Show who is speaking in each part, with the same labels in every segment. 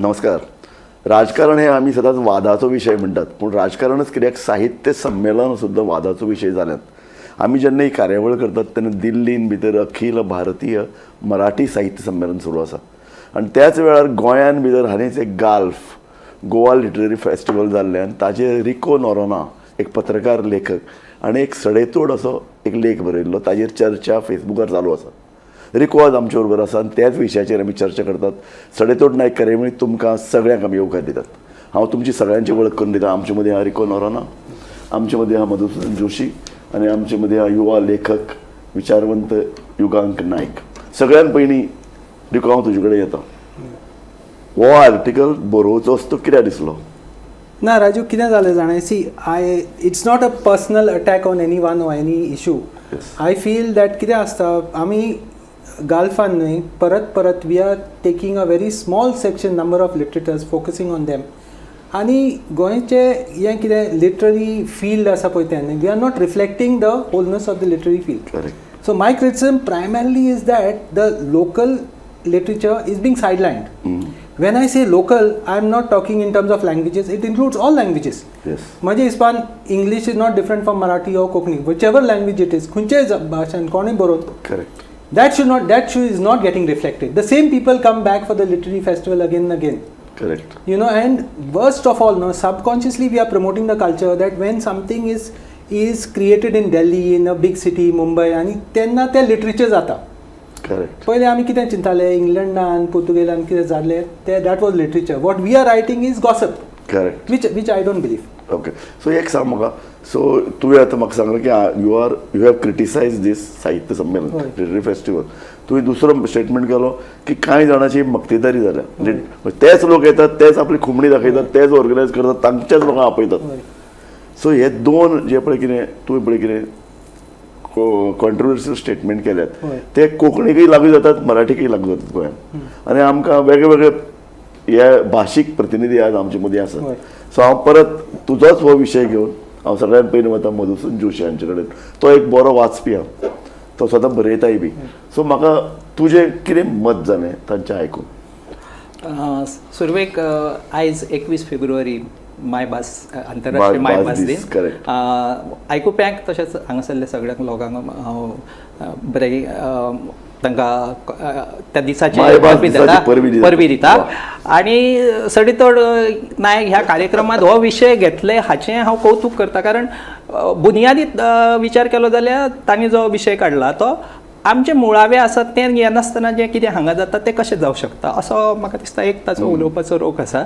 Speaker 1: नमस्कार. राजकारण हे आमी सदांच वादाचो विशय म्हणटात, पूण राजकारणच कित्याक, साहित्य संमेलन सुद्दां वादाचो विशय जाल्यात. आमी जेन्ना ही कार्यावळ करतात तेन्ना दिल्लीन भितर अखिल भारतीय मराठी साहित्य संमेलन सुरू आसा आनी त्याच वेळार गोंयान भितर हालींच एक गाल्फ, गोवा लिटररी फेस्टिवल जाल्ल्यान ताजेर रिको नोरोना एक पत्रकार लेखक आनी एक सडेतोड असो एक लेख बरयल्लो, ताजेर चर्चा फेसबुकार चालू आसा. रिको आज आमचे बरोबर आसा आनी त्याच विशयाचेर आमी चर्चा करतात. सडेतोड नायक कार्यावळीत तुमकां सगळ्यांक आमी येवकार दितात. हांव तुमची सगळ्यांची वळख करून दिता. आमचे मदीं आहा रिको नोरोना, आमचे मदीं आहा मधुसूदन जोशी आनी आमचे मदीं आहा युवा लेखक विचारवंत युगांक नायक. सगळ्यान पयलीं रिको, हांव तुजे कडेन येता. हो आर्टिकल बरोवचो असो कित्याक दिसलो?
Speaker 2: ना राजू, कितें जालें जाणा, see, I it's not a personal attack on anyone or any issue. I feel that कितें आसता, आमी गाल्फान न्हय परत परत we are taking a very small section, number of literatures, focusing on them आनी गोंयचें हें कितें लिटररी फिल्ड आसा पळय तें we are not reflecting the wholeness of the literary field.
Speaker 1: Correct
Speaker 2: So my criticism primarily is that the local literature is being sidelined. When I say local, I am not talking in terms of languages. It includes all languages. म्हजे हिसपान English is not different from Marathi or Konkani, whichever language it is. खंयचेय भाशेन कोणूय बरोवन
Speaker 1: correct
Speaker 2: that should is not getting reflected. The same people come back for the literary festival again and again.
Speaker 1: Correct
Speaker 2: And worst of all, no, subconsciously we are promoting the culture that when something is created in Delhi, in a big city, Mumbai, आनी तेन्ना तें literature जाता.
Speaker 1: Correct
Speaker 2: पयलें आमी कितें चिंताले, इंग्लंडान पुर्तुगेजान कितें जाल्लें तें, that was literature. What we are writing is gossip,
Speaker 1: correct
Speaker 2: which I don't believe.
Speaker 1: Okay, so एक सांग म्हाका, सो तुवें आतां म्हाका सांगलें की you have criticise this साहित्य संमेलन, लिटररी फेस्टिवल. तुवें दुसरो स्टेटमेंट केलो की कांय जाणांची मक्तेदारी जाल्या, म्हणजे तेच लोक येतात, तेच आपली खुमणी दाखयतात, तेच ऑर्गनायज करतात, तांच्याच लोकांक आपयतात. सो हे दोन जे पळय कितें तुवें पळय कितें कॉन्ट्रोवर्शियल स्टेटमेंट केल्यात, ते कोंकणीकय लागू जातात, मराठीकय लागू जातात गोंयांत आनी आमकां वेगळे वेगळे हे भाशीक प्रतिनिधी आज आमचे मदीं आसात. सो हांव परत तुजोच हो विशय घेवन हांव सगळ्यात पयलीं वता मधुसूदन जोशी हांचे कडेन. तो एक बरो वाचपी आहा, तो स्वता बरयताय बी. सो म्हाका तुजें कितें मत जालें तांचें आयकून?
Speaker 3: सुरवेक आयज 21 फेब्रुवारी, मायभास, आंतरराष्ट्रीय मायभास
Speaker 1: भास
Speaker 3: दिन.
Speaker 1: दीस, correct.
Speaker 3: आयकुप्यांक तशेंच हांगासरल्या सगळ्या लोकांक हांव बरें तांकां त्या दिसाची
Speaker 1: मायभास
Speaker 3: परबी
Speaker 1: दिसाची
Speaker 3: दिता.
Speaker 1: परबी दिता.
Speaker 3: परबी दिता. आनी सडेतोड नायक ह्या कार्यक्रमात हो विशय घेतले हाचें हांव कौतूक करता, कारण बुनियादी विचार केलो जाल्यार तांणी जो विशय काडला तो आमचे मुळावे आसात तें घेनासतना जें कितें हांगा जाता तें कशें जावं शकता असो म्हाका दिसता एक ताचो उलोवपाचो रोख आसा.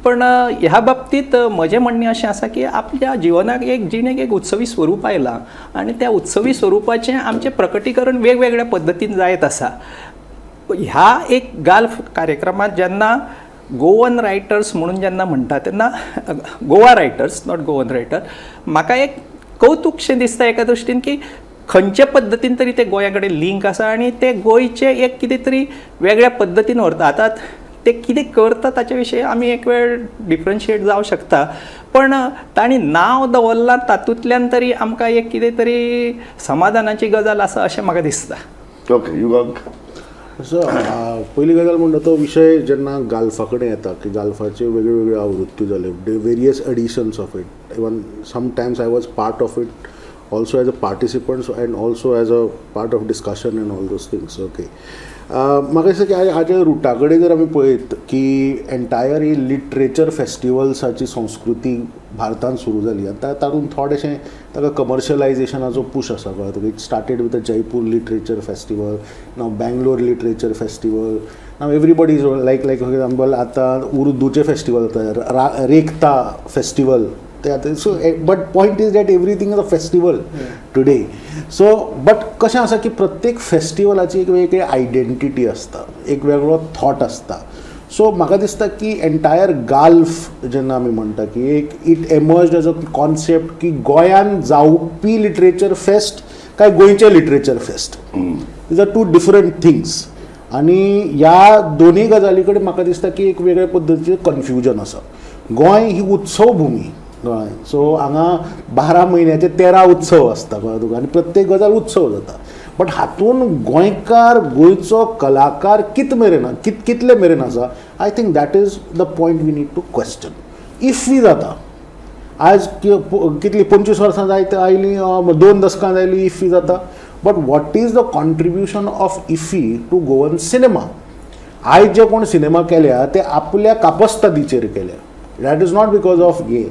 Speaker 3: पण ह्या बाबतींत म्हजें म्हणणें अशें आसा की आपल्या जिवनाक एक जिणेक एक उत्सवी स्वरूप आयलां आनी त्या उत्सवी स्वरुपाचें आमचें प्रकटीकरण वेगवेगळ्या पद्दतीन जायत आसा. ह्या एक गाल्फ कार्यक्रमात जेन्ना गोवन रायटर्स म्हणून जेन्ना म्हणटा तेन्ना, Goa writers, not Goan writer, म्हाका एक कौतुकशें दिसता एका दृश्टीन की खंयचे पद्दतीन तरी ते गोंया कडेन लिंक आसा आनी ते गोंयचे एक कितें तरी वेगळ्या पद्दतीन व्हरता. आतां ते कितें करता ताचे विशीं आमी एक वेळ डिफरन्शिएट जावं शकता, पण तांणी नांव दवरलां तातूंतल्यान तरी आमकां एक कितें तरी समाधानाची गजाल आसा अशें म्हाका दिसता.
Speaker 1: ओके, युगांक.
Speaker 4: सो पयली गजाल म्हणटा, तो विशय जेन्ना गाल्फा कडेन येता की गाल्फाच्यो वेगळ्यो वेगळ्यो आवृत्त्यो जाल्यो, various editions of it, even sometimes I was part of it also as a participant and also as a part of discussion and all those things, okay. म्हाका दिसता की हाज्या रुटा कडेन जर आमी पळयत की एंटायर ही लिटरेचर फेस्टिवल्साची संस्कृती भारतांत सुरू जाली आनी तातूंत थोडेशें ताका कमर्शियलायजेशनाचो पूश आसा, कळ्ळें तुका? It started with a Jaipur Literature Festival, now Bangalore Literature Festival, now everybody is like for example आतां उर्दूचे फेस्टिवल जाता, रेख्ता फेस्टिवल ते आतां. So, but point is that everything is a festival today. So, but कशें आसा की प्रत्येक फेस्टिवलाची एक वेगळी आयडेंटिटी आसता, एक वेगळो थॉट आसता. सो म्हाका दिसता की एंटायर गाल्फ जेन्ना आमी म्हणटा की एक it emerge as a concept की गोंयान जावपी लिटरेचर फेस्ट काय गोंयचें literature fest, these are two different things. आनी ह्या दोनूय गजाली कडेन म्हाका दिसता की एक वेगळे पद्दतीचें कन्फ्युजन आसा. गोंय ही उत्सव भुमी, कळ्ळें? सो हांगा 12 म्हयन्याचे 13 उत्सव आसता, कळ्ळें तुका? आनी प्रत्येक गजाल उत्सव जाता. बट हातून गोंयकार, गोंयचो कलाकार कित मेरेन, कितले मेरेन आसा, I think that is the point we need to question. IFFI जाता आज कितली 25 वर्सां जायत आयलीं, 2 दसकां जायलीं इफ्फी जाता, but what is the contribution of IFFI to Goan cinema? आयज जे कोण सिनेमा केल्या ते आपल्या कापस्तादीचेर केल्या, that is not because of हे.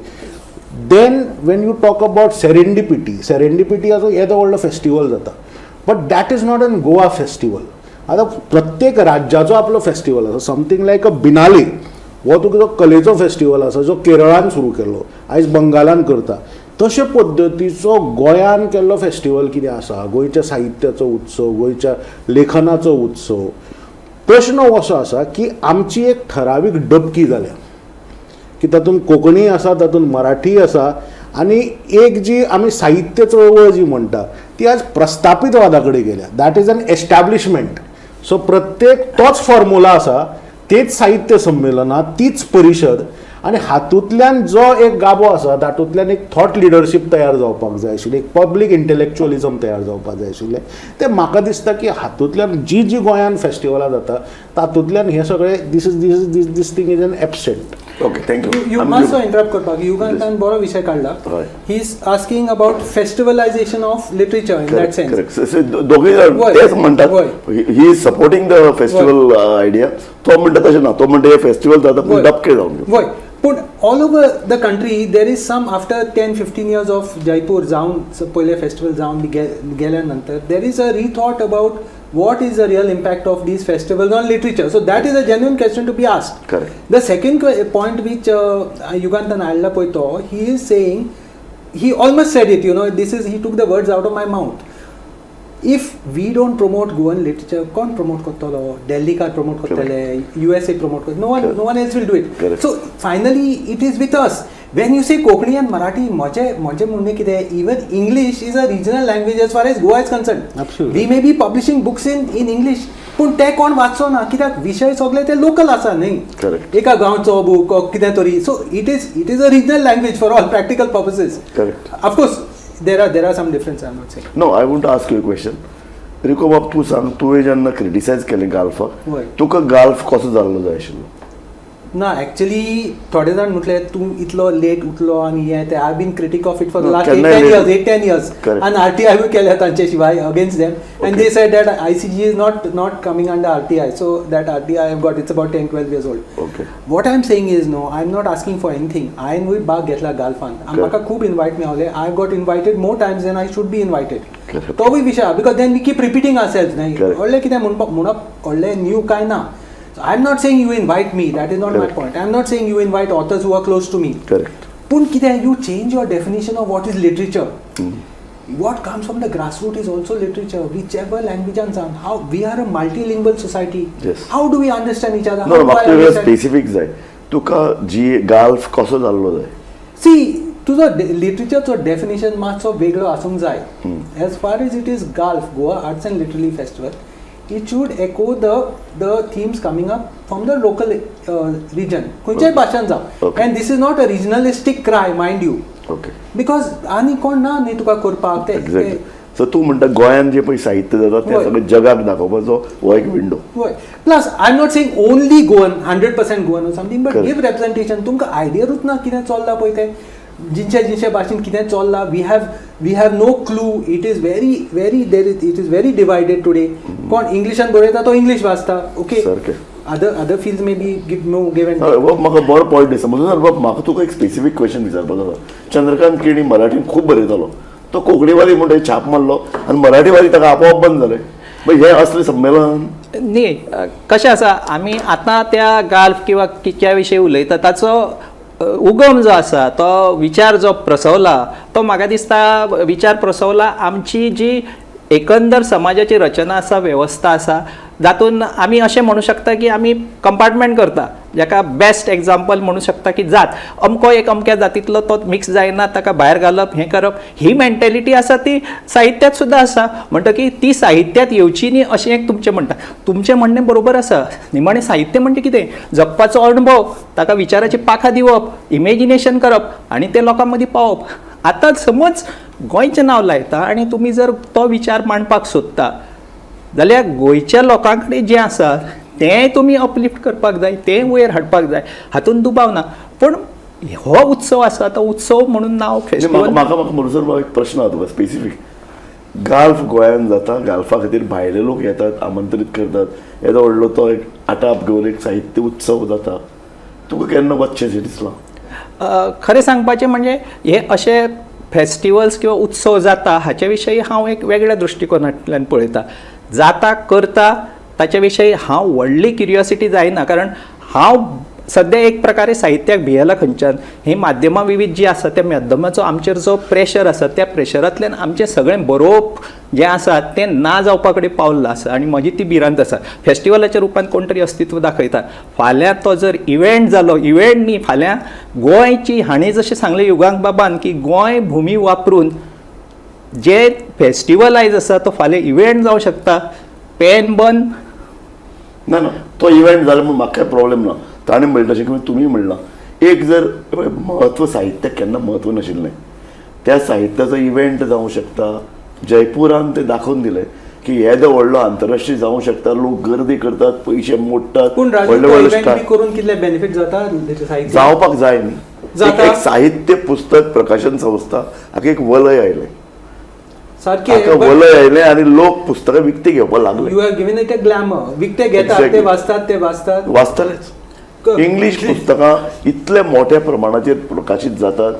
Speaker 4: Then when you talk about Serendipity, Serendipity असो येदो व्हडलो फेस्टिवल जाता, but that is not an Goa festival. आतां प्रत्येक राज्याचो आपलो फेस्टिवल आसा, समथींग लायक अ बिनाले, हो तुजो कलेचो फेस्टिवल आसा जो केरळान सुरू केल्लो, आयज बंगालान करता. तशे पद्दतीचो गोंयान केल्लो फेस्टिवल कितें आसा, गोंयच्या साहित्याचो उत्सव, गोंयच्या लेखनाचो उत्सव. प्रश्न असो आसा की आमची एक ठरावीक डबकी जाल्या की तातूंत कोंकणी आसा, तातूंत मराठी आसा, आनी एक जी आमी साहित्य चळवळ जी म्हणटा ती आज प्रस्थापितवादा कडेन गेल्या. That is an establishment. So प्रत्येक तोच फॉर्मुला आसा, तेच साहित्य संमेलनां, तीच परिशद, आनी हातूंतल्यान जो एक गाबो आसा तातूंतल्यान एक थॉट लिडरशीप तयार जावपाक जाय आशिल्ली, एक पब्लीक इंटलेक्च्युअलिजम तयार जावपाक जाय आशिल्लें. तें म्हाका दिसता की हातूंतल्यान जी जी गोंयान फेस्टिवलां जाता तातूंतल्यान हें सगळें this is this is this this thing is an absent.
Speaker 1: Okay, thank you.
Speaker 2: You मातसो इंटरप्ट करपाक, युगांतान बरो विशय काडला.
Speaker 1: हय.
Speaker 2: He is asking about festivalization of literature in that sense.
Speaker 1: Correct, दोगूय जाण तेच म्हणटात, he is supporting the festival idea. तो म्हणटा तशें ना, तो म्हणटा हे फेस्टिवल जाता पूण डबके जावन.
Speaker 2: वय, पूण all over the country there is some, after 10-15 years of Jaipur जावन, पयले फेस्टिवल जावन गेल्या नंतर there is a rethought about what is the real impact of these festivals on literature. So that is a genuine question to be asked.
Speaker 1: Correct.
Speaker 2: The second point which Yugantan हाडला पळय तो, he is saying, he almost said it, you know, this is, he took the words out of my mouth. If we don't promote Goan literature, कोण promote करतलो? दिल्लीकार promote करतले, USA promote करतले, no one, no one else will do it.
Speaker 1: Correct.
Speaker 2: So finally it is with us. When you say Konkani and Marathi, म्हजें म्हणणें कितें, even English is a regional language as far as Goa is concerned.
Speaker 4: Absolutely.
Speaker 2: We may be publishing books in English, पूण ते कोण वाचचो ना, कित्याक विशय सगळे ते लोकल आसा न्ही.
Speaker 1: Correct.
Speaker 2: एका गांवचो बूक कितें तरी, so it is a regional language for all practical purposes.
Speaker 1: Correct.
Speaker 2: Of course there are some difference, I am not saying.
Speaker 1: No, I want to ask you question. रिको बाब, तूं सांग, तुवें जेन्ना क्रिटिसायज केलें गाल्फाक,
Speaker 2: वय.
Speaker 1: तुका गाल्फ कसो जाल्लो जाय आशिल्लो?
Speaker 2: ना, एक्चुअली थोडे जाण म्हटले तूं इतलो लेट उठलो आनी हें तें. I been critic of it for
Speaker 1: No,
Speaker 2: last eight
Speaker 1: केन्नाय
Speaker 2: ten
Speaker 1: late.
Speaker 2: Years, 8-10 years.
Speaker 1: Correct.
Speaker 2: आनी आरटीआय केल्या तांचे शिवाय against them, and they said that ICG is not coming under RTI, so that RTI have got, it's about 10-12 years old. What I am saying is, no, I am not asking for anything. हांवेंनूय भाग घेतला गाल्फान, म्हाका खूब invite मेवले. I got invited more times than I should be invited.
Speaker 1: Correct.
Speaker 2: तोवूय विशय, because then we keep repeating ourselves न्ही.
Speaker 1: Correct.
Speaker 2: व्हडलें कितें म्हणपाक म्हणप व्हडलें न्यू कांय ना. So I am not saying you invite me, that is not my
Speaker 1: Correct.
Speaker 2: point. I am not saying you invite authors who are close to me.
Speaker 1: Correct.
Speaker 2: पूण कितें, you change your definition of what is literature. What comes from the grassroots is also literature, whichever language जावन. How we are a multilingual society.
Speaker 1: Yes.
Speaker 2: How do we understand each other?
Speaker 1: No, म्हाका तुवें specific जाय, तुका जी गाल्फ कसो जाल्लो जाय?
Speaker 2: C, तुजो लिटरेचरचो डेफिनेशन मातसो वेगळो आसूंक जाय. As far as it is GALF, Goa Arts and Literary Festival, it should echo the themes coming up from the local region, खंयच्याय भाशान जावं. And this is not a regionalistic cry, mind you,
Speaker 1: okay
Speaker 2: because आनी कोण ना न्ही तुका करपाक ते.
Speaker 1: Exactly. So तूं म्हणटा गोंयान जें पळय साहित्य जाता तें
Speaker 2: वय.
Speaker 1: सगळें जगाक दाखोवपाचो हो एक विंडो.
Speaker 2: वय, plus I am not saying only Goan, 100% Goan or something, but
Speaker 1: Correct.
Speaker 2: Give representation. तुमकां आयडियारूच ना कितें चल्लां पळय तें, जिनशे जिनशे भाशेन कितें चल्लां, we have no clue. It is very very there is it is very divided today. कोण इंग्लिशान बरयता तो इंग्लीश वाचता, ओके.
Speaker 1: सारकें.
Speaker 2: Other field may be give no give and
Speaker 1: हय, हो म्हाका बरो पॉयंट दिसता. म्हणून बाब, म्हाका तुका एक स्पेसिफीक क्वेश्चन विचारपाचो आसा. चंद्रकांत केणी मराठीन खूब बरयतालो, तो कोंकणीवादी म्हणून छाप मारलो आनी मराठीवादी ताका आपोआप बंद जाले. मागीर हें असलें संमेलन
Speaker 3: न्ही, कशें आसा, आमी आतां त्या गाल्फ किंवा कित्या विशीं उलयता ताचो उगम जो आसा, तो विचार जो प्रसवला तो म्हाका दिसता विचार प्रसवला आमची जी एकंदर समाजाची रचना आसा, वेवस्था आसा, जातून आमी अशें म्हणू शकता की आमी कंपार्टमेंट करता, जाका बेस्ट एग्जाम्पल म्हणू शकता की जात, अमको एक अमक्या जातींतलो तो मिक्स जायना, ताका भायर घालप, हें करप, ही मेंटेलिटी आसा ती साहित्यात सुद्दां आसा. म्हणटकीर ती साहित्यात येवची न्ही अशें एक तुमचें म्हणटा. तुमचें म्हणणें बरोबर आसा. निमाणें साहित्य म्हणजे कितें? जगपाचो अणभव, ताका विचाराची पाखां दिवप, इमेजिनेशन करप आनी तें लोकां मदीं पावोवप. आतां समज गोंयचें नांव लायता आनी तुमी जर तो विचार मांडपाक सोदता जाल्यार गोंयच्या लोकां कडेन जें आसा तें तुमी अपलिफ्ट करपाक जाय, तें वयर हाडपाक जाय, हातूंत दुबाव ना. पूण हो उत्सव आसा तो उत्सव म्हणून नांव फेस्टिवल.
Speaker 1: म्हाका म्हाका मनुसर बाब एक प्रश्न आहा तुका स्पेसिफीक. गाल्फ गोंयांत जाता, गाल्फा खातीर भायले लोक येतात, आमंत्रीत करतात, येदो व्हडलो तो एक आटाप घेवन एक साहित्य उत्सव जाता, तुका केन्ना वचचें शें दिसलां?
Speaker 3: खरें सांगपाचें म्हणजे हे अशे फेस्टिवल्स किंवा उत्सव जाता हाचे विशयी हांव एक वेगळ्या दृश्टिकोनांतल्यान पळयता. जाता करता ताचे विशयी हांव व्हडली क्युरियोसिटी जायना, कारण हांव सद्या एक प्रकारे साहित्याक भियेला खंयच्यान. ही माध्यमां विविध जी आसा त्या माध्यमाचो आमचेर जो प्रेशर आसा त्या प्रेशरांतल्यान आमचें सगळें बरोवप जें आसा तें ना जावपा कडेन पावल्लां आसा आनी म्हजी ती भिरांत आसा. फेस्टिवलाच्या रुपान कोण तरी अस्तित्व दाखयता, फाल्यां तो जर इव्हेंट जालो, इव्हेंट न्ही, फाल्यां गोंयची हांणी जशें सांगलें युगांक बाबान की गोंय भुमी वापरून जे फेस्टिवल आयज आसा तो फाल्यां इव्हेंट जावं शकता. पेन बंद
Speaker 1: ना ना तो इव्हेंट जालो म्हूण म्हाका कांय प्रॉब्लेम ना. ताणें म्हणलें तशें किंवा तुमी म्हणलां, एक जर म्हत्व साहित्याक केन्ना म्हत्व नाशिल्लें, त्या साहित्याचो इव्हेंट जावं शकता. जयपुरान ते दाखोवन दिलें की येदो व्हडलो आंतरराष्ट्रीय जावं शकता, लोक गर्दी करतात, पयशे मोडटात,
Speaker 2: पूण राजू
Speaker 1: व्हडले
Speaker 2: तो
Speaker 1: व्हडले
Speaker 2: इव्हेंट
Speaker 1: स्टार
Speaker 2: बी करून कितले बेनिफीट जाता साहित्य
Speaker 1: जावपाक जाय न्ही.
Speaker 2: जाता.
Speaker 1: एक साहित्य पुस्तक प्रकाशन संस्था हाका एक वलय आयलें,
Speaker 2: सारकें,
Speaker 1: हाका वलय आयलें आनी लोक पुस्तकां विकती घेवपाक लागले.
Speaker 2: You have given it a glamour. विकते घेतात ते वाचतात, ते वाचतात,
Speaker 1: वाचतलेच. इंग्लीश पुस्तकां इतले मोठ्या प्रमाणाचेर प्रकाशीत जातात,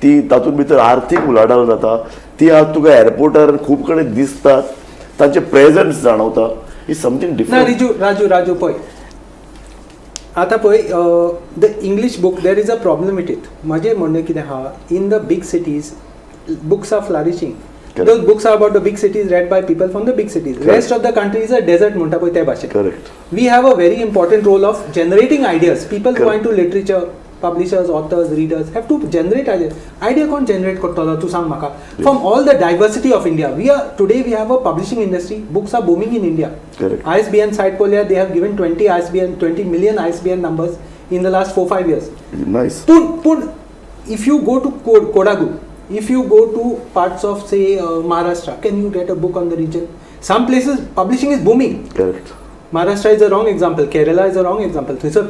Speaker 1: ती तातूंत भितर आर्थीक उलाढाल जाता, ती आज तुका एअरपोर्टार खूब कडेन दिसतात, तांचे प्रेजन्स जाणवता. Is something
Speaker 2: ना
Speaker 1: डिफरंट.
Speaker 2: रिजू, राजू राजू पळय आतां पळय, the English book there is a problem with it. म्हजें म्हणणें कितें आहा, in the big cities books are flourishing. Those books are about the big cities, read by people from the big cities. Rest of the country is a desert म्हणटा पळय त्या भाशेन.
Speaker 1: Correct.
Speaker 2: We have a very important role of generating ideas. People
Speaker 1: Correct.
Speaker 2: Go into literature, publishers, authors, readers have to generate ideas. Idea कोण generate करतलो तूं सांग म्हाका? From all the diversity of India, we are today we have a publishing industry, books are booming in India.
Speaker 1: Correct.
Speaker 2: ISBN site पळोवया, they have given 20 ISBN, 20 million ISBN numbers in the last 4-5 years.
Speaker 1: Nice.
Speaker 2: पूण पूण if you go to Kodagu, if you go to parts of say Maharashtra, can you get a book on the region? Some places publishing is booming.
Speaker 1: Correct.
Speaker 2: Maharashtra is a wrong example, Kerala is a wrong example. थंयसर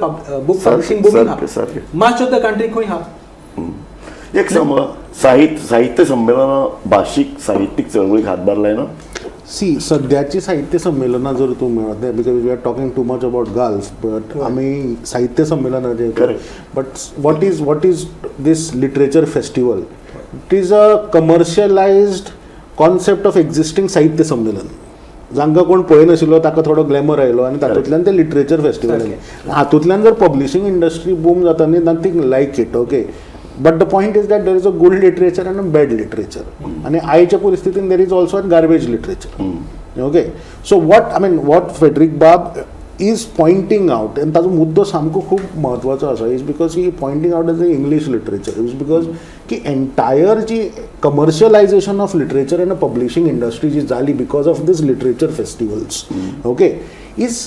Speaker 2: book publishing booming आहा.
Speaker 1: सारकें.
Speaker 2: Much of the country खंय आहा?
Speaker 1: एक सांग म्हाका, साहित्य संमेलनां भाशीक साहित्यीक चळवळीक हातभार लायना?
Speaker 4: सी, सद्याची साहित्य संमेलनां जर तूं मेळत, because we are talking too much about GALF, but आमी साहित्य संमेलनाचेर, but what is this literature festival? It is a commercialized concept of existing साहित्य संमेलन. जांकां कोण पळयनाशिल्लो ताका थोडो ग्लॅमर आयलो आनी तातूंतल्यान ते लिटरेचर फेस्टिवल आयलें. हातूंतल्यान जर पब्लिशींग इंडस्ट्री बूम जाता न्ही, nothing like it, okay. But the point is that there is a good literature and a bad literature. आनी आयच्या परिस्थितीन there is also a garbage literature, okay. So what I mean, what Frederick Bab is pointing out, आनी ताजो मुद्दो सामको खूब म्हत्वाचो आसा, is because he pointing out as a English literature is because की entire ji commercialization of literature and publishing industry जी जाली because of this literature festivals, okay, is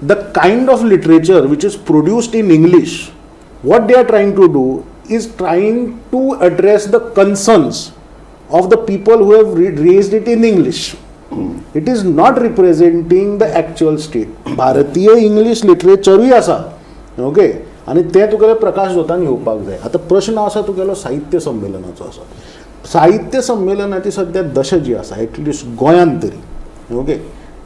Speaker 4: the kind of literature which is produced in English. What they are trying to do is trying to address the concerns of the people who have raised it in English. It is not representing the actual state. Bharatiya English लिटरेचरूय आसा, okay, आनी तें तुगेलें प्रकाश जोतान येवपाक जाय. आतां प्रश्न आसा तुगेलो साहित्य संमेलनाचो आसा. साहित्य संमेलनाची सद्या दशा जी आसा, एटलिस्ट गोंयांत तरी, ओके,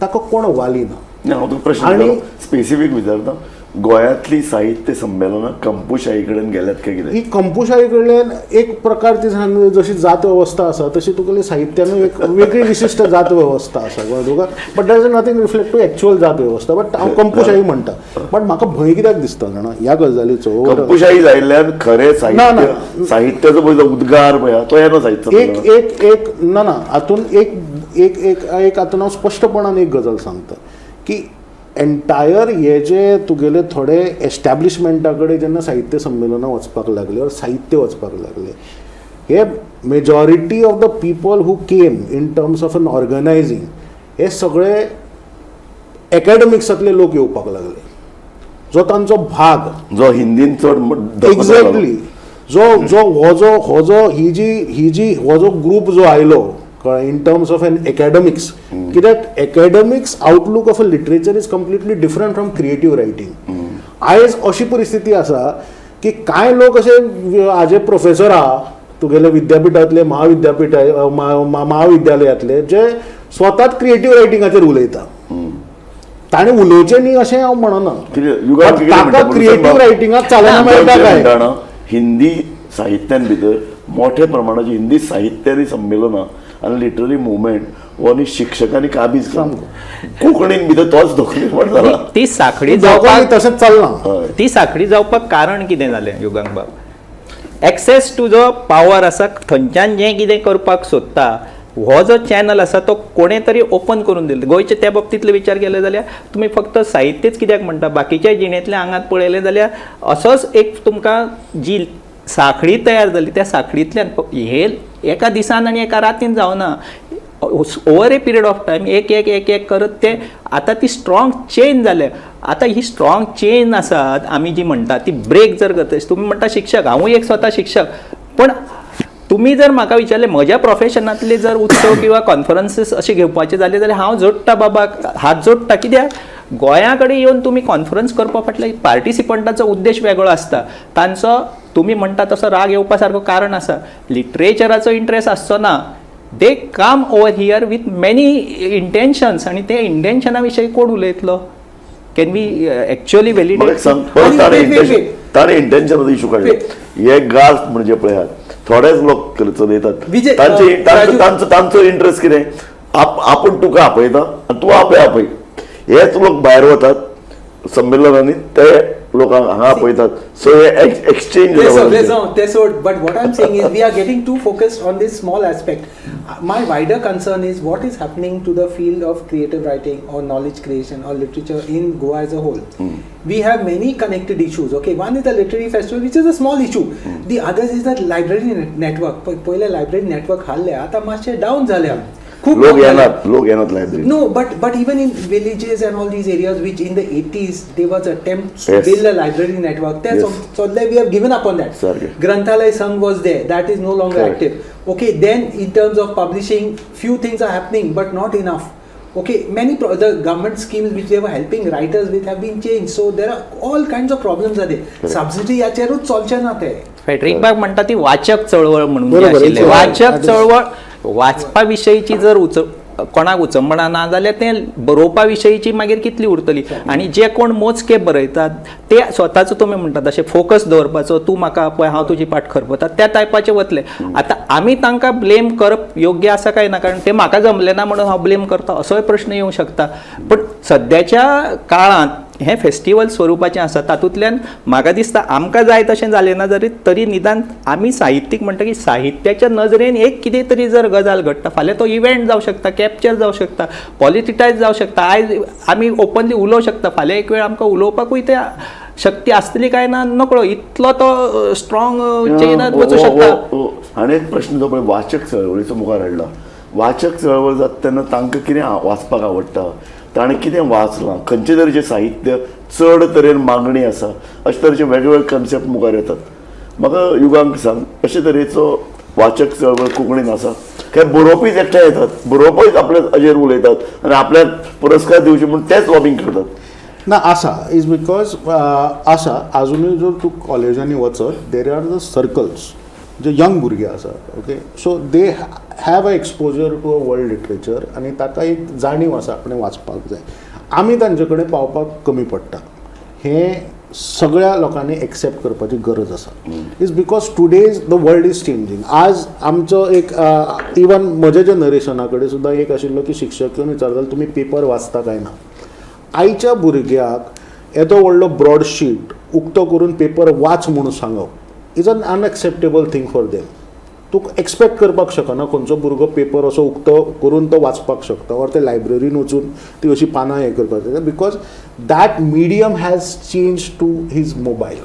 Speaker 4: ताका कोण वाली ना.
Speaker 1: ना, हांव तुका प्रश्न
Speaker 4: आनी
Speaker 1: स्पेसिफीक विचारता, गोंयांतली साहित्य संमेलनां कंपुशाही कडेन गेल्यात काय कितें?
Speaker 4: ही कंपुशाही कडल्यान एक प्रकार ती सांग, जशी जात वेवस्था आसा तशी तुगेली साहित्यानूय एक वेगळी विशिश्ट जात वेवस्था आसा, कळ्ळें तुका? But that is nothing reflect to actual जात वेवस्था, बट हांव कंपुशाही म्हणटा. बट म्हाका भंय कित्याक दिसता जाणा ह्या गजालीचो?
Speaker 1: कंपुशाही जाल्ल्यान खरें
Speaker 4: ना,
Speaker 1: साहित्य, साहित्याचो पळय जो उद्गार पळय तो येना साहित्य.
Speaker 4: एक एक एक ना ना हातून एक एक एक एक हातून हांव स्पश्टपणान एक गजाल सांगता की एंटायर हे जे तुगेले थोडे एस्टॅब्लिशमेंटा कडेन जेन्ना साहित्य संमेलनां वचपाक लागले or साहित्य वचपाक लागले, हे majority of the people who came in terms of an organizing, हे सगळे एकॅडमिक्सांतले लोक येवपाक लागले, जो तांचो भाग
Speaker 1: जो हिंदीन चड
Speaker 4: एक्झॅक्टली. जो जो हो जो हो जो ही जी ही जी हो जो ग्रूप जो आयलो, कळ्ळें, in terms of an academics, कित्याक academics outlook of a literature is completely different from creative writing. आयज अशी परिस्थिती आसा की कांय लोक अशे हाजे प्रोफेसर आहा तुगेले विद्यापिठांतले, महाविद्यापिठा महाविद्यालयांतले, जे स्वताच क्रिएटीव रायटिंगाचेर उलयता. ताणें उलोवचें न्ही अशें हांव म्हणना.
Speaker 1: कितें युगांत कितें
Speaker 4: ताका
Speaker 1: म्हणटा?
Speaker 4: क्रिएटीव रायटिंगाक चालना मेळटा काय?
Speaker 1: म्हणटा, हिंदी साहित्यान भितर मोठ्या प्रमाणाची हिंदी साहित्यानी संमेलनां आनी लिटररी मुवमेंट हो आनी शिक्षकांनी काबीज केला. कोंकणीन भितर तोच धोको निर्माण जाला.
Speaker 3: ती साखळी
Speaker 4: जावपाक
Speaker 3: जावपाक
Speaker 4: तशेंच चलना.
Speaker 3: ती साखळी जावपाक कारण कितें जालें युगांक बाब? एक्सेस टू जो पावर आसा, थंयच्यान जें कितें करपाक सोदता, हो जो चॅनल आसा तो कोणें तरी ओपन करून दिलो. गोंयचे त्या बाबतींतले विचार केले जाल्यार तुमी फक्त साहित्यच कित्याक म्हणटा, बाकीच्या जिणेंतल्या आंगात पळयलें जाल्यार असोच एक तुमकां जी साखळी तयार जाली, त्या साखळींतल्यान हे एका दिसान आनी एका रातीन जावना, over a period of time एक एक एक एक करत ते आतां ती स्ट्रॉंग चेन जाल्या. आतां ही स्ट्रॉंग चेन आसा आमी जी म्हणटा ती ब्रेक जर करता, तुमी म्हणटा शिक्षक, हांवूय एक स्वता शिक्षक, पूण तुमी जर म्हाका विचारलें म्हज्या प्रोफेशनांतले जर उत्सव किंवा कॉन्फरन्सीस अशे घेवपाचे जाले जाल्यार हांव जोडटा बाबा, हात जोडटा. कित्याक गोंया कडेन येवन तुमी कॉन्फरन्स करपा फाटले पार्टिसिपंटाचो उद्देश वेगळो आसता. तांचो तुमी म्हणटा तसो राग येवपा सारको कारण आसा, लिटरेचराचो इंट्रस्ट आसचो ना. They come over here with many intentions आनी ते इंटेन्शना विशयी कोण उलयतलो? Can we actually
Speaker 1: म्हाका एक
Speaker 3: व्हॅलिडेट?
Speaker 1: सांग परत.
Speaker 2: आनी
Speaker 1: ताणें
Speaker 2: wait, wait,
Speaker 1: intention
Speaker 2: wait.
Speaker 1: ताणें इंटेन्शनाचो इशू काडलो. हे गाल्फ म्हणजे पळयात, थोडेच लोक चलयतात.
Speaker 2: विजय,
Speaker 1: तांचे
Speaker 2: राजू-
Speaker 1: तांचो इंट्रस्ट कितें? आपूण तुका आपयता आनी तूं आपय आपय. हेच लोक भायर वतात संमेलनांनी, ते लोकांक हांगा आपयतात. सो हे एक्सचेंज.
Speaker 2: ते सोड, ते सोड, ते सोड. But what I'm saying is we are getting too focused on this small aspect. My wider concern is what is happening to the field of creative writing or knowledge creation or literature in Goa as a whole. We have many connected issues. Okay, one is the literary festival, which is a small issue. The other is the library network. पयले library network हाडले, आतां मातशें down जाल्या खूब.
Speaker 1: लोक येनात, लोक येनात library.
Speaker 2: No, but even in villages and all these areas, which in the 80s there was attempt to build a library network. That's so there we have given up on that.
Speaker 1: सारकें.
Speaker 2: Granthalaya Sangh was there, that is no longer
Speaker 1: Correct.
Speaker 2: active. Okay, then in terms of publishing, few things are happening, but not enough. Okay, the government schemes which they were helping writers with have been changed. So there are all kinds of problems are there.
Speaker 1: Correct.
Speaker 2: Subsidy याचेरूच चलचें ना ते.
Speaker 3: Frederick बाब म्हणटा ती वाचक चळवळ म्हणून जी
Speaker 4: बरोबर,
Speaker 3: आशिल्ली
Speaker 4: एक
Speaker 3: वाचक चळवळ, वाचपा विशयीची जर उच कोणाक उचंबणा ना जाल्यार तें बरोवपा विशयीची मागीर कितली उरतली? आनी जे कोण मोजके बरयतात ते स्वताचो तुमी म्हणटा तशें फोकस दवरपाचो, तूं म्हाका आपय, हांव तुजी पाट खरपता, त्या टायपाचे वतले. आतां आमी तांकां ब्लेम करप योग्य आसा काय ना? कारण ते म्हाका जमलें ना म्हणून हांव ब्लेम करता असोय प्रश्न येवंक शकता. पण सद्याच्या काळांत हें फेस्टिवल स्वरुपाचें आसा, तातूंतल्यान म्हाका दिसता आमकां जाय तशें जालें ना जरी तरी निदान आमी साहित्यीक म्हणटकीर साहित्याच्या नजरेन एक कितें तरी जर गजाल घडटा, फाल्यां तो इव्हेंट जावं शकता, कॅप्चर जावं शकता, पॉलिटिटायज जावं शकता. आयज आमी ओपनली उलोवं शकता, फाल्यां एक वेळ आमकां उलोवपाकूय ते शक्ती आसतली काय ना नकळो, इतलो तो स्ट्रॉंग चेनात वचूं शकता.
Speaker 1: आनी एक प्रश्न जो पळय वाचक चळवळीचो मुखार हाडला. वाचक चळवळ जाता तेन्ना तांकां कितें वाचपाक आवडटा, ताणें कितें वाचलां, खंयचे तरेचें साहित्य चड तरेन मागणी आसा, अशे तरेचे वेगवेगळे कन्सेप्ट मुखार येतात. म्हाका युगांक सांग, अशे तरेचो वाचक चळवळ कोंकणीन आसा काय बरोवपीच एकठांय येतात, बरोवपीच आपल्या हाजेर उलयतात आनी आपल्याक पुरस्कार दिवचे म्हूण तेच लॉबींग करतात?
Speaker 4: ना, आसा. Is because आसा आजुनूय. जर तूं कॉलेजांनी वचत, there are the circles J young भुरगे आसा, okay, so they have a exposure to a world literature आनी ताका एक जाणीव आसा आपणें वाचपाक जाय. आमी तांचे कडेन पावपाक कमी पडटा, हें सगळ्या लोकांनी एक्सेप्ट करपाची गरज आसा. Is because today's the world is changing. आज आमचो एक इवन म्हज्या जनरेशना कडेन सुद्दां एक आशिल्लो की शिक्षक येवन विचारतालो, तुमी पेपर वाचता काय ना? आयच्या भुरग्याक येदो व्हडलो ब्रॉडशीट उक्तो करून पेपर वाच म्हणून सांगप is an unacceptable thing for them. तूं एक्सपेक्ट करपाक शकना खंयचो भुरगो पेपर असो उक्तो करून तो वाचपाक शकता ऑर ते लायब्ररीन वचून ती अशी पानां हें करपाक जाय, because that medium has change to his mobile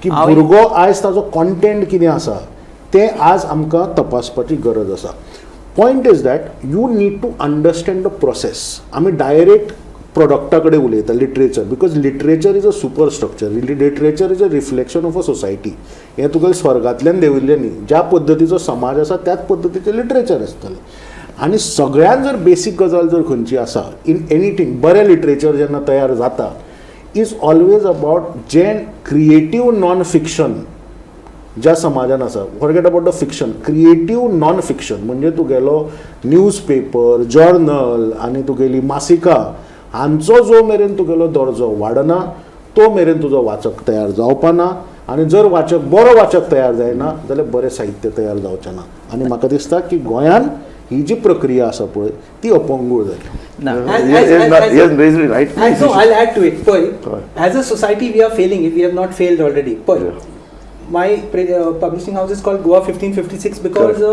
Speaker 4: की भुरगो आयज ताजो कॉन्टेंट कितें आसा तें आज आमकां तपासपाची गरज आसा. Point is that you need to understand the process. आमी डायरेक्ट प्रोडक्टा कडेन उलयता literature, because literature is a super structure. Literature is a reflection of a society. हें तुका स्वर्गांतल्यान देंविल्लें न्ही, ज्या पद्दतीचो समाज आसा त्याच पद्दतीचें लिटरेचर आसतलें. आनी सगळ्यान जर बेसीक गजाल जर खंयची आसा इन एनीथींग, बरें लिटरेचर जेन्ना तयार जाता is always about जें क्रिएटीव नॉन फिक्शन ज्या समाजान आसा, forget about the fiction, creative non fiction म्हणजे तुगेलो न्यूज पेपर, जर्नल आनी तुगेली मासिका हांचो जो मेरेन तुगेलो दर्जो वाडना तो मेरेन तुजो वाचक तयार जावपा ना. आनी जर वाचक बरो वाचक तयार जायना जाल्यार बरें साहित्य तयार जावचें ना. आनी म्हाका दिसता की गोंयान ही जी प्रक्रिया आसा पळय ती अपंगूळ जाली.
Speaker 3: ना.
Speaker 1: Right.
Speaker 2: No, I'll add to it. पळय, as a society we are failing if we have not failed already. पळय, my publishing house is called Goa 1556 because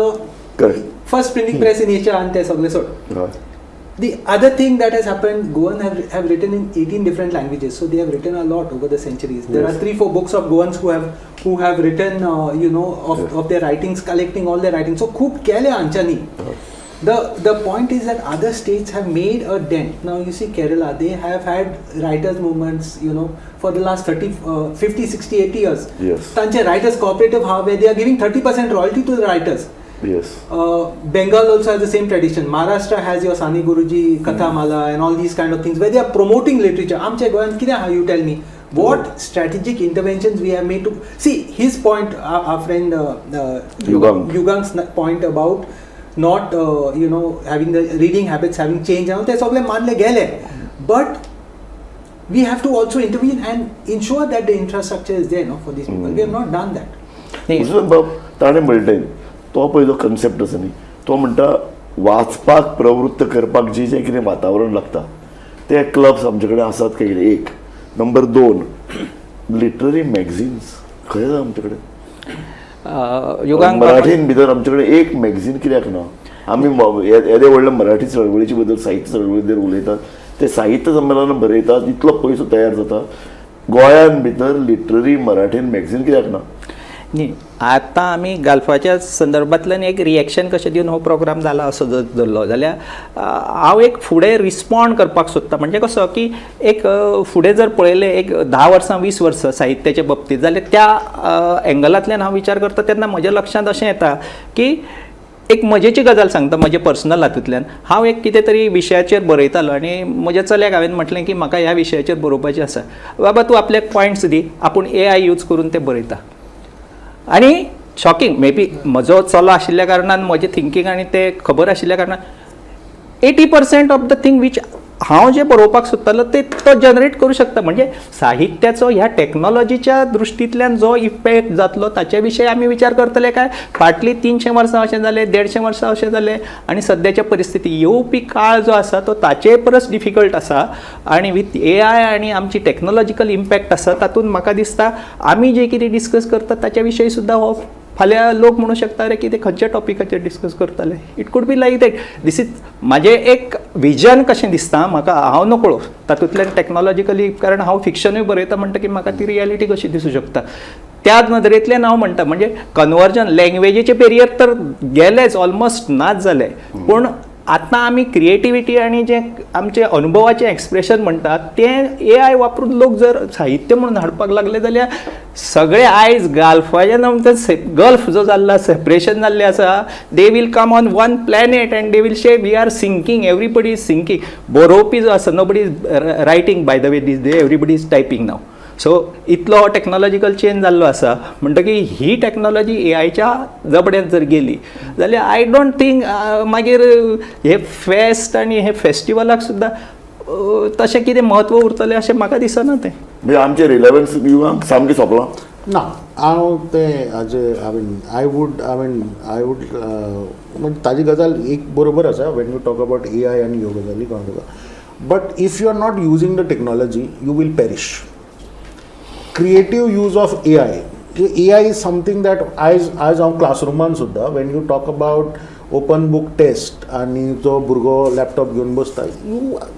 Speaker 1: Correct.
Speaker 2: First printing press in Asia and ते सगळे सोड. The other thing that has happened, Goan have written in 18 different languages, so they have written a lot over the centuries. There are 3-4 books of Goans who have written, of, of their writings, collecting all their writings. So खूब केले हांच्यानी. The point is that other states have made a dent. Now you see Kerala, they have had writers movements, for the last 30, 50, 60, 80 years. तांचे writers cooperative हा where they are giving 30% royalty to the writers. Bengal also has the same tradition. Maharashtra has your Sane Guruji, Kathamala and all these kind of things where they are promoting literature. आमच्या गोंयांत कितें आहा, you tell me. What strategic interventions we have made to see his point, our friend
Speaker 1: Yugang.
Speaker 2: Yugang's point about not having the reading habits having changed and ते सगळे मानले गेले, but we have to also intervene and ensure that the infrastructure is there, no, for these people. We have not done that.
Speaker 3: न्ही.
Speaker 1: बाब ताणें म्हणलें तो पळय जो कन्सेप्ट आसा न्ही, तो म्हणटा वाचपाक प्रवृत्त करपाक जी जें कितें वातावरण लागता ते क्लब्स आमचे कडेन आसात काय कितें, एक. नंबर दोन, लिटररी मॅगझिन्स खंय आसा आमचे कडेन?
Speaker 3: युगांक.
Speaker 1: मराठीन भितर आमचे कडेन एक मॅगझीन कित्याक ना? आमी येदे व्हडले मराठी चळवळीचे बद्दल, साहित्य चळवळी बद्दल उलयतात, ते साहित्य संमेलनां बरयतात, इतलो पयसो तयार जाता, गोंयान भितर लिटररी मराठीन मॅगझीन कित्याक ना?
Speaker 3: न्ही, आतां आमी गल्फाच्या संदर्भांतल्यान एक रिएक्शन कशें दिवन हो प्रोग्राम जाला असो जर धरलो जाल्यार हांव एक फुडें रिस्पॉन्ड करपाक सोदता. म्हणजे कसो की एक फुडें जर पळयलें एक 10 वर्सां, 20 वर्सां साहित्याच्या बाबतींत जाल्यार त्या एंगलांतल्यान हांव विचार करता तेन्ना म्हज्या लक्षांत अशें येता की एक मजेची गजाल सांगता म्हजे पर्सनल हातूंतल्यान. हांव एक कितें तरी विशयाचेर बरयतालो आनी म्हज्या चल्याक हांवें म्हटलें की म्हाका ह्या विशयाचेर बरोवपाचें आसा बाबा, तूं आपल्याक पॉयंट्स दी, आपूण एआय यूज करून ते बरयता. आनी शॉकिंग, मे बी म्हजो चलो आशिल्ल्या कारणान, म्हजें थिंकींग आनी तें खबर आशिल्ल्या कारणान, 80% of the thing which हांव जें बरोवपाक सोदतालो ते तो जनरेट करूं शकता. म्हणजे साहित्याचो ह्या टॅक्नोलॉजीच्या दृश्टींतल्यान जो इफेक्ट जातलो ताचे विशयी आमी विचार करतले काय फाटलीं 300 वर्सां अशें जालें, 150 वर्सां अशें जालें आनी सद्याच्या परिस्थिती येवपी काळ जो आसा तो ताचे परस डिफिकल्ट आसा आनी विथ एआय आनी आमची टॅक्नोलॉजिकल इम्पॅक्ट आसा तातूंत म्हाका दिसता आमी जे कितें डिस्कस करतात ताच्या विशयी सुद्दां हो फाल्यां लोक म्हणू शकता, अरे, कितें खंयच्या टॉपिकाचेर डिस्कस करताले? It could be like that. This is म्हाजें एक विजन कशें दिसता म्हाका, हांव नकळो तातूंतल्यान टॅक्नोलॉजिकली, कारण हांव फिक्शनूय बरयता म्हणटकीर म्हाका ती रियलिटी कशी दिसूं शकता त्या नदरेंतल्यान हांव म्हणटा. म्हणजे कन्वर्जन लँग्वेजीचे बेरियर तर गेलेच, ऑलमोस्ट नाच जाले, पूण आतां आमी क्रिएटिविटी आनी जें आमचे अनुभवाचें एक्सप्रेशन म्हणटात तें एआय वापरून लोक जर साहित्य म्हणून हाडपाक लागले जाल्यार सगळे आयज गाल्फाच्या नंतर गल्फ जो जाल्लो सेपरेशन जाल्लें आसा, they will come on one planet and they will say we are sinking, everybody is sinking. बरोवपी जो आसा, nobody is writing, by the way, this day everybody is typing now. So इतलो हो technological change जाल्लो आसा म्हणटकीर ही technology एआयच्या जबड्यांत जर गेली जाल्यार I don't think मागीर हे फेस्ट आनी हे फेस्टिवलाक सुद्दां तशें कितें म्हत्व उरतलें अशें म्हाका दिसना तें.
Speaker 1: म्हणजे आमचें रिलेवन्स युगांक सामकें सोंपलां?
Speaker 4: ना, हांव तें हाजे, I mean, I would, I mean, I would म्हणजे ताजी गजाल एक बरोबर आसा when you talk about AI आनी ह्यो गजाली कळून तुका, but if you are not using the technology, you will perish. Creative use of AI, AI is something that आयज आयज हांव क्लासरुमान सुद्दां when you talk about open book test आनी जो भुरगो लॅपटॉप घेवन बसता,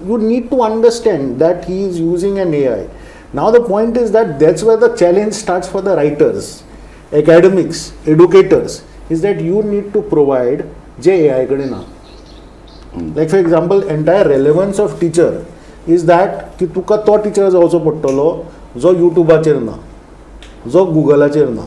Speaker 4: you need to understand that he is using an AI. Now the point is that that's where the challenge starts for the writers, academics, educators, is that you need to provide J AI कडेन ना. Like, for example, entire relevance of teacher is that की तुका तो teacher जावचो पडटलो जो युट्यूबाचेर ना, जो गुगलाचेर ना.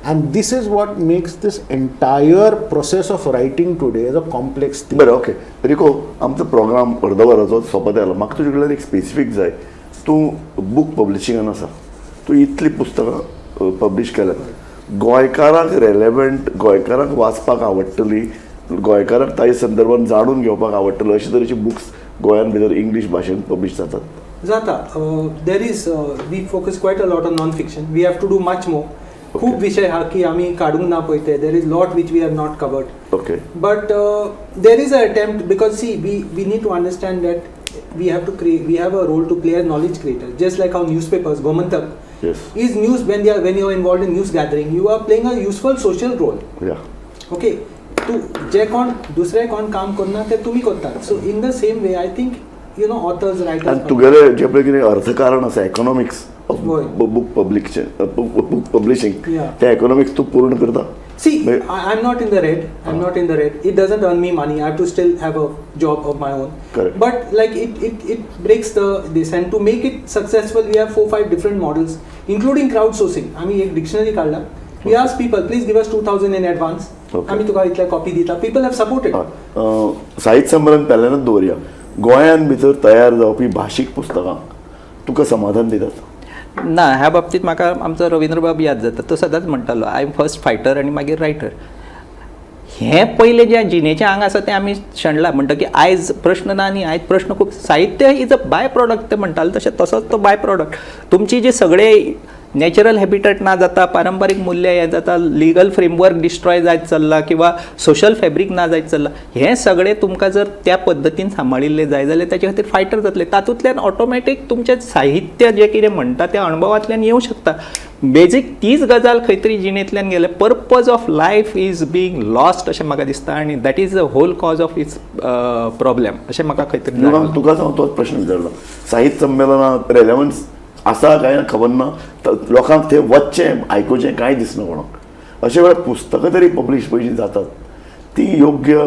Speaker 4: And this is what makes this entire process of writing today as a complex thing.
Speaker 1: बरें, ओके रिको, आमचो प्रोग्राम अर्द वराचो सोंपत आयलो. म्हाका तुजे कडल्यान एक स्पेसिफीक जाय. तूं बूक पब्लिशिंगान आसा, तूं इतलीं पुस्तकां पब्लीश केल्यात, गोंयकारांक रेलेवंट, गोंयकारांक वाचपाक आवडटली, गोंयकारांक ताजे संदर्भात जाणून घेवपाक आवडटलो अशे तरेची बुक्स गोंयान भितर इंग्लीश भाशेन पब्लीश जातात?
Speaker 2: जाता. There is, we focus quite a lot on non fiction. We have to do much more. खूब विशय आहा की आमी काडूंक ना पळय ते. There is lot which we have not covered. But there is an attempt because, see, we need to understand that we have to create, we have a role to play as knowledge creators, just like our newspapers, Gomantak is news. When you are involved in news gathering, you are playing a useful social role. Okay, तूं जे कोण दुसरे कोण काम करना ते तुमी करतात. So in the same way, I think authors,
Speaker 1: आनी
Speaker 2: writers
Speaker 1: तुगेले जे पळय कितें अर्थकारण आसा, इकॉनॉमिक्स ऑफ
Speaker 2: होय.
Speaker 1: बुक पब्लिकेशन, book publishing, ते इकॉनॉमिक्स तूं पूर्ण करता?
Speaker 2: See, I'm not in the red. I'm not in the red. It doesn't earn me money. I have to still have a job of my own.
Speaker 1: Correct.
Speaker 2: But like it breaks the this, and to make it successful, we have four, five different models, including crowdsourcing. आम्ही एक dictionary काढला. We ask people, please give us 2,000 in advance. आम्ही तुका इतल्या copy दिता. People have supported.
Speaker 1: साहित्य संमेलन पेल्यानच दवरया. गोंयान भितर तयार जावपी भाशीक पुस्तकां तुका समाधान दितात?
Speaker 3: ना, ह्या बाबतीत म्हाका आमचो रविंद्रबाब याद जाता. तो सदांच म्हणटालो, I am first fighter आनी मागीर रायटर. हें पयलें जें जिणेचें आंग आसा तें आमी शेणलां. म्हणटकीर आयज प्रश्न ना न्ही, आयज प्रश्न खूब. साहित्य is a by product. ते म्हणटाले तशें, तसोच तो बाय प्रोडक्ट. तुमची जी सगळे नॅचरल हॅबिटेट ना जाता, पारंपारीक मूल्य हें जाता, लिगल फ्रेमवर्क डिस्ट्रॉय जायत चल्ला किंवा सोशल फॅब्रीक ना जायत चल्ला, हें सगळें तुमकां जर त्या पद्दतीन सांबाळिल्लें जाय जाल्यार ताचे खातीर फायटर जातले. तातूंतल्यान ऑटोमॅटीक तुमचें साहित्य जें कितें म्हणटा तें अणभवांतल्यान येवं शकता. बेजीक तीच गजाल खंय तरी जिणेंतल्यान गेले, purpose of life is being lost अशें म्हाका दिसता आनी that is the whole cause of its problem अशें म्हाका खंय तरी जाणवता.
Speaker 1: तुकाच हांव तोच प्रश्न विचारला. साहित्य संमेलनात रेलेवन्स आसा काय ना खबर ना, लोकांक थंय वचचें, आयकुचें कांय दिसना कोणाक. अशे वेळार पुस्तकां तरी पब्लीश पयलीं जातात ती योग्य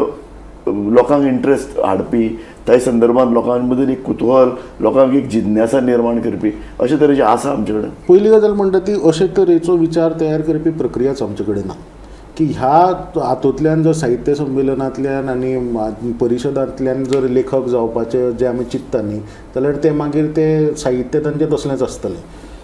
Speaker 1: लोकांक इंट्रस्ट हाडपी, त्या संदर्भात लोकां मदीं एक कुतूहल, लोकांक एक जिज्ञासा निर्माण करपी अशे तरेचे आसा आमचे कडेन?
Speaker 4: पयली गजाल म्हणटा ती अशे तरेचो विचार तयार करपी प्रक्रियाच आमचे कडेन ना की ह्या हातूंतल्यान जर साहित्य संमेलनांतल्यान आनी परिशदांतल्यान जर लेखक जावपाचे जे आमी चिंत्ता न्ही, जाल्यार ते मागीर ते साहित्य तांचें तसलेंच आसतलें.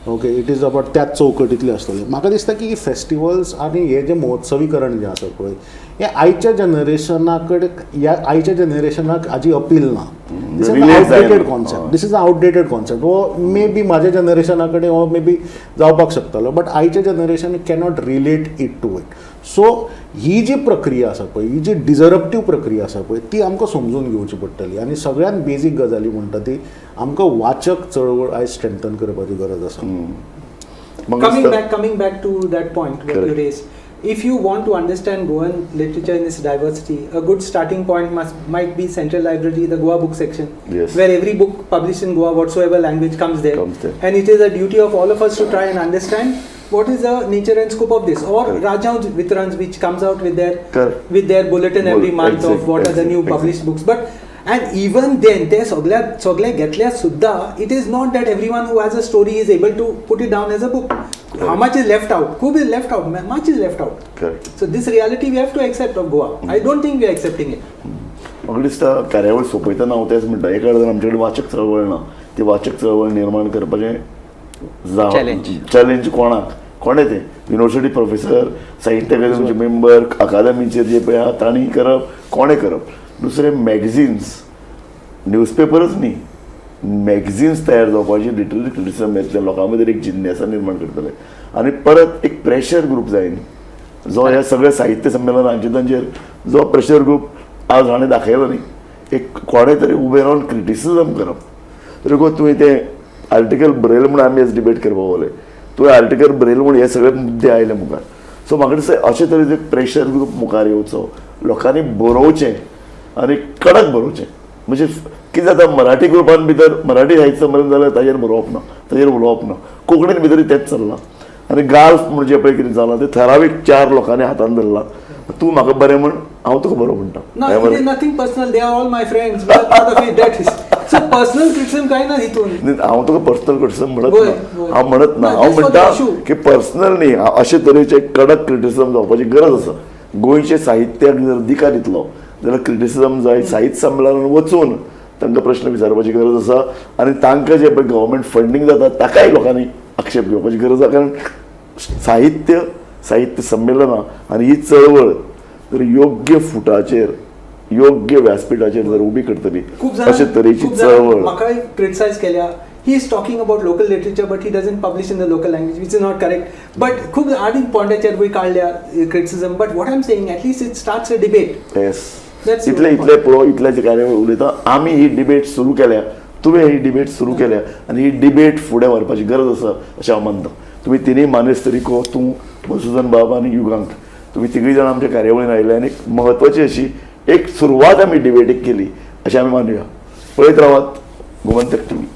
Speaker 4: ओके, it is about त्याच चौकटींतलें आसतलें. म्हाका दिसता की फेस्टिवल्स आनी हें जें महोत्सवीकरण जें आसा पळय, हें आयच्या जनरेशना कडेन, ह्या आयच्या जनरेशनाक हाजी अपील ना. This is
Speaker 1: Relate
Speaker 4: outdated
Speaker 1: जायना.
Speaker 4: Concept. This is a outdated concept. हो मे बी म्हाज्या जनरेशना कडेन हो मे बी जावपाक शकतालो, बट आयच्या generation cannot relate it to it. So ही जी प्रक्रिया आसा पळय, ही जी डिजरप्टीव प्रक्रिया आसा पळय, ती आमकां समजून घेवची पडटली. आनी सगळ्यात बेजीक गजाली म्हणटा ती आमकां वाचक चळवळ आयज स्ट्रेंथन करपाची गरज आसा.
Speaker 2: Coming back, coming back to that point what you
Speaker 1: Correct.
Speaker 2: Raised, if you want to understand Goan literature in its diversity, a good starting point must might be Central Library, the Goa book section, where every book published in Goa, whatsoever language, comes there.
Speaker 1: Comes there.
Speaker 2: And it is a duty of all of us to try and understand what is the nature and scope of this. Or
Speaker 1: Correct.
Speaker 2: Rajhans Vitrans, which comes out with their
Speaker 1: Correct.
Speaker 2: With their bulletin every month of what are the new published books. But and even then, ते सगळ्या सगळे घेतल्या सुद्धा, it is not that everyone who has a story is able to put it down as a book. How much is left out? खूब is left out. Much is left out.
Speaker 1: Correct.
Speaker 2: So this reality we have to accept of Goa. I don't think we are accepting it.
Speaker 1: म्हाका दिसता कार्यावळ सोंपयतना हांव तेंच म्हणटा, एका अर्दान आमचे कडेन वाचक चळवळ ना. ती वाचक चळवळ निर्माण करपाचें
Speaker 3: Challenge.
Speaker 1: Challenge कोणाक, कोणें तें युनिवर्सिटी प्रोफेसर, साहित्य अकादमीचे मेंबर, अकादमीचेर जे पळय आहा तांणी करप, कोणें करप? दुसरें, मॅगझिन्स, न्यूजपेपरच न्ही, मॅगझिन्स तयार जावपाची, लिटररी क्रिटिसिजम येतलें, लोकां मदीं एक जिज्ञासा निर्माण करतले. आनी परत एक प्रेशर ग्रूप जाय न्ही, जो ह्या सगळ्या साहित्य संमेलनांचे तांचेर जो प्रेशर ग्रूप आज हाणें दाखयलो न्ही, एक कोणें तरी उबें रावन क्रिटिसिजम करप. देखून तुवें तें आर्टिकल बरयलें म्हूण आमी आज डिबेट करपा पावले. तुवें आर्टिकल बरयलें म्हूण हे सगळे मुद्दे आयले मुखार. सो म्हाका दिसता अशे तरेचो एक प्रेशर ग्रूप मुखार येवचो, लोकांनी बरोवचें आनी कडक बरोवचें. म्हणजे कितें जाता, मराठी ग्रुपान भितर मराठी साहित्य संमेलन जाल्यार ताजेर बरोवप ना, ताजेर उलोवप ना. कोंकणीन भितर तेंच चल्लां. आनी गाल्फ म्हणजे पळय कितें जालां, तें थरावीक चार लोकांनी हातान धरलां. तूं म्हाका बरें म्हण, हांव तुका बरो म्हणटा.
Speaker 2: No, it is nothing personal. They are all my friends. We are part of it. That is. So personal criticism काय ना हितून.
Speaker 1: हांव तुका पर्सनल क्रिटिसिझम म्हणत
Speaker 2: वय,
Speaker 1: ना.
Speaker 2: वय.
Speaker 1: हांव म्हणत ना,
Speaker 2: ना,
Speaker 1: हांव
Speaker 2: just for the
Speaker 1: म्हणटा
Speaker 2: issue.
Speaker 1: की पर्सनल न्ही, अशे तरेचे कडक क्रिटिसिझम जावपाची गरज आसा. गोंयचे साहित्याक जर दिका दितलो जाल्यार क्रिटिसिझम जाय. साहित्य संमेलनान वचून तांकां प्रश्न विचारपाची गरज आसा आनी तांकां जें पळय गव्हर्मेंट फंडींग जाता ताकाय लोकांनी आक्षेप घेवपाची गरज आसा, कारण साहित्य, साहित्य संमेलनां आनी ही चळवळ जर योग्य फुटाचेर, योग्य व्यासपिठाचेर जर उबी करतली
Speaker 2: खूप जाणां,
Speaker 1: अशे तरेची
Speaker 2: खूप जाणां
Speaker 1: चळवळ.
Speaker 2: म्हाकाय क्रिटिसायज केल्या, he is talking about local literature but he doesn't publish in the local language, which is not correct. But खूब आनी पॉयंटाचेर काडल्या criticism, but what I am saying, at least it starts a debate.
Speaker 1: Yes.
Speaker 2: That's
Speaker 1: इतले
Speaker 2: the
Speaker 1: इतले पळोव, इतल्याचे कार्यावळ उलयता आमी. ही debate सुरू केल्या तुवें, ही डिबेट सुरू केल्या आनी ही डिबेट फुडें व्हरपाची गरज आसा अशें हांव मानता. तुमी तिनूय मानेस्त रिको, तूं, मधुसुदन बाब आनी युगांक, तुमी तिगूय जाणां आमच्या कार्यावळीन आयले आनी एक म्हत्वाची अशी एक सुरवात आमी डिबेटीक केली अशें आमी मानुया. पळयत रावात गोमंतक टीव्ही.